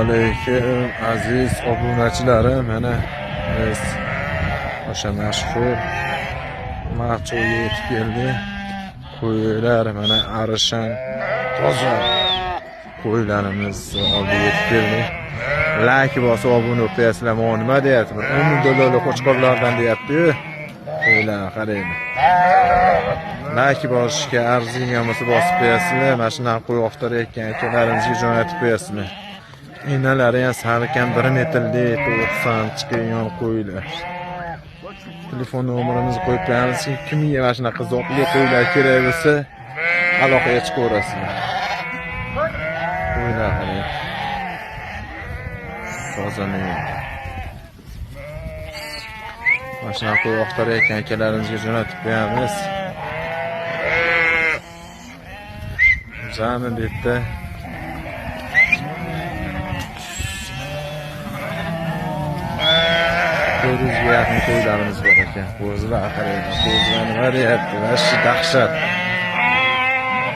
Alaykum aziz obunachilarim. Mana biz o'sha mashhur Marcho'ga yetib keldik. Qo'ylar mana arishan toza qo'ylarimiz oldiga yetib keldik. Like bosib obuna bo'lib qo'yasizlar. Mana nima deyapti? Bir 10 ming dollarlik qo'chqorlardan deyapti-yu. Qo'ylar qarang. Like bosishga arziydigan bo'lsa bosib qo'yasizlar. Mana shunaqa qo'y oqtarayotgan akalarimizga jo'natib qo'yasizlar. Enalari ham salkam 1 metrlik 90 chiqadigan qo'ylar. Telefon nomerimizni qo'yib qo'yamiz. Kimga mana shunaqa zotli qo'ylar kerak bo'lsa, aloqaga chiqaverasizlar. Qo'ylar qarang. Toza. Mana shunaqa qo'y oqtarayotgan akalarimizga jo'natib qo'yamiz. Jami bu yerda 400 ga yaqin qo'ylarimiz bor ekan. Qo'zilar qarang, qo'zilar nima deyapti? Vashi dahshat.